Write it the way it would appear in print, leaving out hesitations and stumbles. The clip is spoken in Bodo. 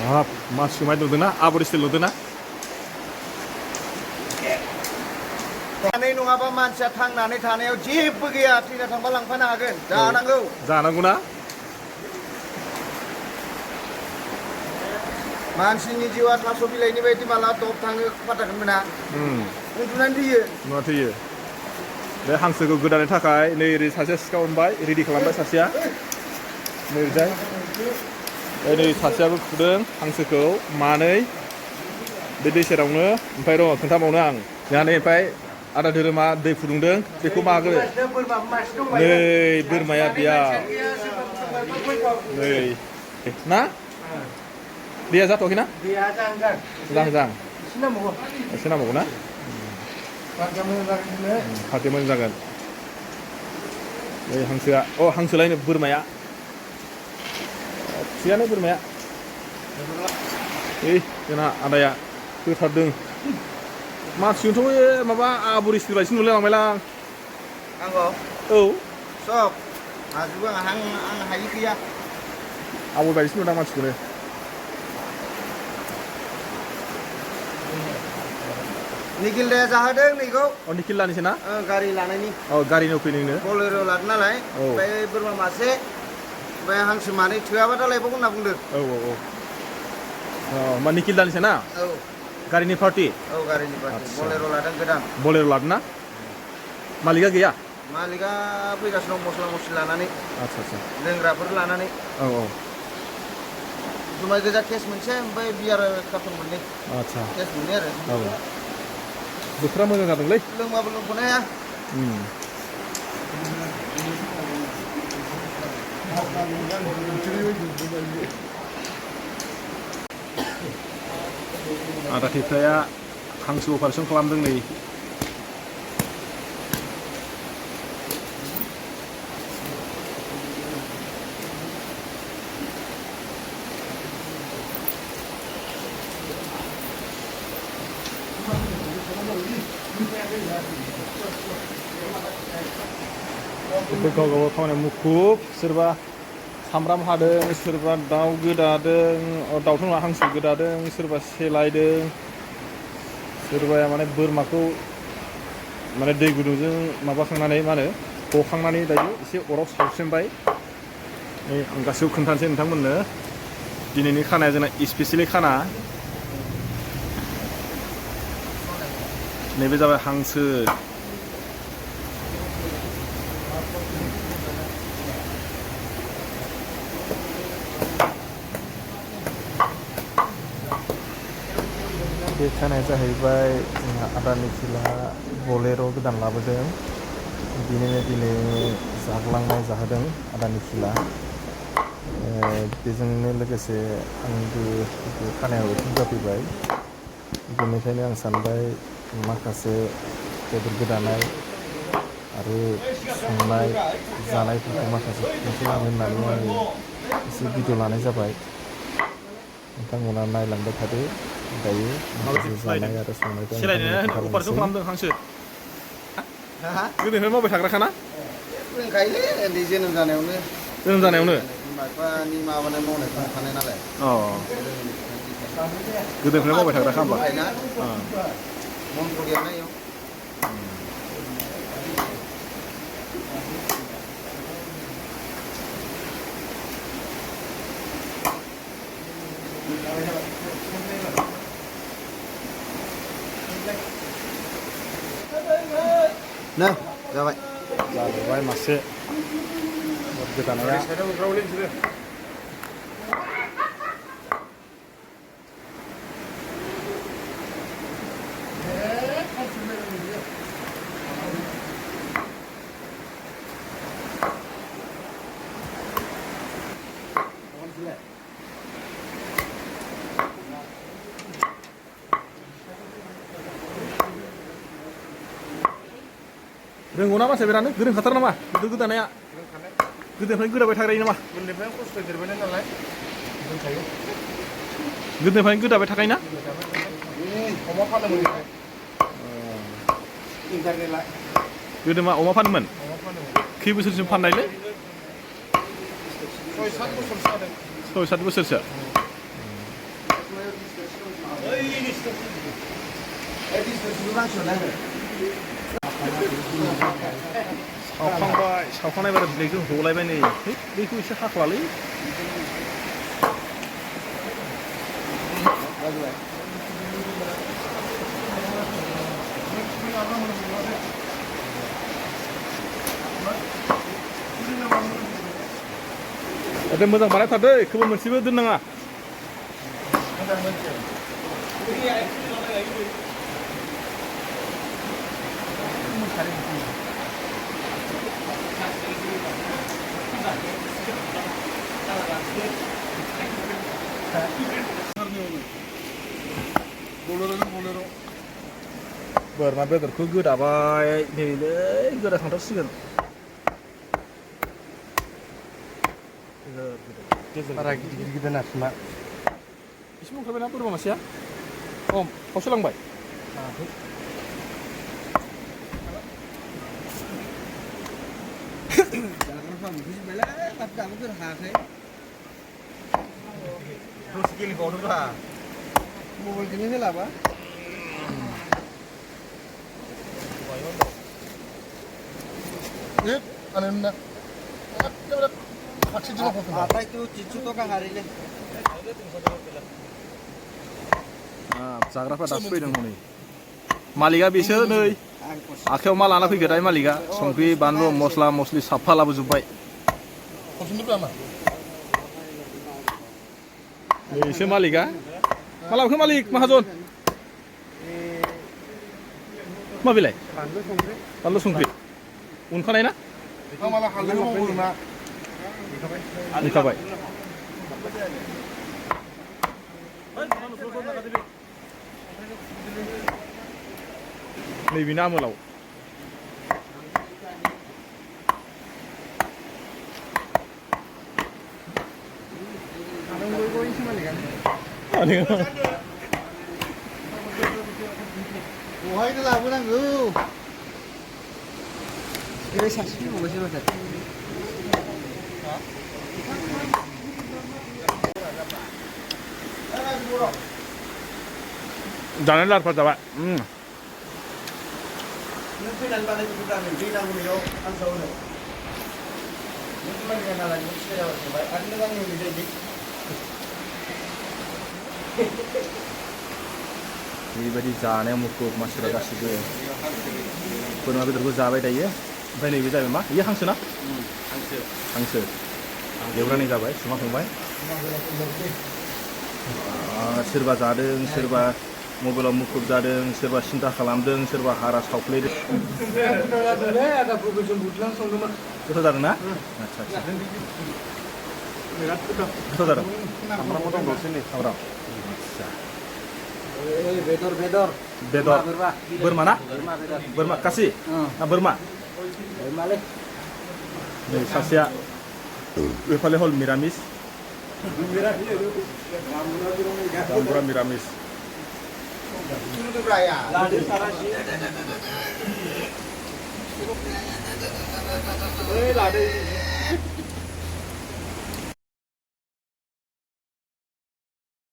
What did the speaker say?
हाब मा सोमाय नुदोंना आबर स्टाइल नुदोंना थानाय नङाबा मानसिया थांनानै थानायाव जेबो गैया थैना थांबा लांफानो हागोन जानांगौ जानांगौना मानसिनि जिउआ थास' बिलाइनि बायदि माला दब थाङो फाटाखौनो मोना उन्दुनानै थैयो उन्दुना थैयो बे हांसोखौ गोदानो थाखाय नै ओरै सासेया सिखा हमबाय रेडि खालामबाय सासेया नै ओरैजाय नै सासेयाबो फुदों हांसोखौ मानै बे दै सेरावनो ओमफ्राय र' खोन्थाबावनो आं जोंहा नै ओमफ्राय आदा धोरोमा दै फुदुंदों बेखौ मागो नै बोरमाया बेयाव नै ना दैया जाथ'वाखैना जाहां एसे नांबावगौ ना फारथिया मोजां जागोन नै हांसोआ अ हांसोलायनो बोरमाया थिगानो बोरमाया जोंना आदाया होथारदों मानसिजोंथ' बे माबा आबर स्टाइल बायदिसो नुलायलांबायलां आंखौ औ सब हाजोबो आं हायि गैया आबर बायदिसो नुदां मानसिखौनो निखिलदाया जाहोदों नैखौ अ निखिल लानिसै ना गारि लानायनि औ गारिनि फैनोनो बलेर' लादों नालाय ओमफ्राय बोरमा मासे ओमफ्राय हांसो मानै थोआबा दा लायबावगोन होनना बुंदों मा निखिल दानिसै ना औ गारिनि पार्टि औ गारिनि पार्टि बलेर' लादों गोदान बलेर' लादों ना मालिकआ गैया मालिकआ फैगासिनो दं मस्ला मस्लि लानानै आदसा लोंग्राफोर लानानै औ जुमाय गोजा केस मोनसे ओमफ्राय बियार कार्टन मोननै आदसा केस मोननै आरो औ बोथोरा मोजां जादोंलै लोंबाबो लोंख'नो हाया आदा थेफ्राया हांसो अपारेसन खालामदों नै गाव गाव खामानियाव मुखुब सोरबा सामब्राम हादों सोरबा दाउ गोदादों दाउथ' नङा हांसो गोदादों सोरबा सेलायदों सोरबाया माने बोरमाखौ माने दै गुदुंजों माबाखांनानै मा होनो गखांनानै दायो एसे अराव सावस्रेमबाय नै आं गासैखौबो खोन्थानोसै नोंथांमोननो दिनैनि खानाया जोंना स्पेसियेलि खाना नैबे जाबाय हांसो बे खानाया जाहैबाय जोंहा आदा निखिला बलेर' गोदान लाबोदों बिनिनो दिनै जाग्लांनाय जाहोदों आदा निखिला बेजोंनो लोगोसे आंबो बे खानायाव एटेन्ड जाफैबाय बेनिखायनो आं सानबाय माखासे बेदर गोदानाय आरो संनाय जानायफोरखौ माखासे खिन्थिलांनो होननानै आङो एसे भिडिअ लानाय जाबाय नोंथांमोना नायलांबाय थादो दायो माखासे जानाय आरो संनायखौ अपारेसन खालामदों हांसो गोदोनिफ्राय मावबाय थाग्राखाना रोंखायोलै उन्दै जोनोम जानायावनो बिमा बिफानि माबानाय मावनायखौ नुखानाय नालाय गोदोनिफ्राय मावबाय थाग्राखा होमबा मन्थ्र लिरनायाव Nah, जाबाय जाबाय मासे गोदानाया रोंगौ ना मानसिया बिरादनो गोरोंखाथार नामा गोदानाया गोदोनिफ्रायनो गोदाबाय थाग्रायो नामा उन्दैनिफ्रायनो खस्थ' देरबोनाय नालाय रोंखायो गोदोनिफ्रायनो गोदाबाय थाखायोना अमा फानोमोन गोदो मा अमा फानोमोन खै बोसोरसिम फाननायलै 6-7 बोसोरसो जादों 6-7 बोसोरसो सावखांबाय सावखांनाय बारा बिलाइजों हलायबाय नै बैखौ एसे हाख्लालै ada moजां बानायथारदो बेखौबो मोनसेबो दोननाङा बोरमा बेदरखौ गोदाबाय नैलै गोदाखांथारसिगोन बारा गिदिर गिदिर नारसिना एसे मोनखाबायना बोरमा मासेया खावसे लांबाय दसे गेलेबावदोब्रा मबाइलजोंनो होलाबा जाग्राफ्रा दासो फैदों हनै मालिकआ बिसोर नै आखायाव मा लाना फैखो दाय मालिकआ संख्रि बानलु मस्ला मस्लि साफा लाबोजोब्बाय नैसो मालिकआ मा लाबोखो मालिक माहाजन मा बिलाइ बानलु संख्रि उनखानाय ना उनखाबाय नैबेनो आमोलाव बहायनो लाबोनांगौ ओरै सासे फैबावबायसो माथो जानाय लाहार फाहार जाबाय नों फैनानै बानायजोबदों आङो दै नांगौ नैयाव आंसाव होनो नों खामानि नालाय नों सिनाय जाबाय थांबाय आरो नों आंनि उन्दै जायो बेबायदि जानायाव मुखुब मानसिफ्रा गासिबो बोरमा बेदरखौ जाबाय दायो ओमफ्राय नैबे जाबाय मा बेयो हांसो ना हांसो एवनानै जाबाय सुमाखांबाय सोरबा जादों सोरबा मबाइलाव मुखुब जादों सोरबा सिन्था खालामदों सोरबा हारा सावफ्लेदों गोथाव जादों ना आच्छा गोथाव जादों सामब्रामबो दंबावसो नै सामब्राम बेदर बेदर बेदर बोरमा ना बोरमा खासि ना बोरमा नै सासेया बेफाले हल मिरामिस जाम्बुरा मिरामिस लादो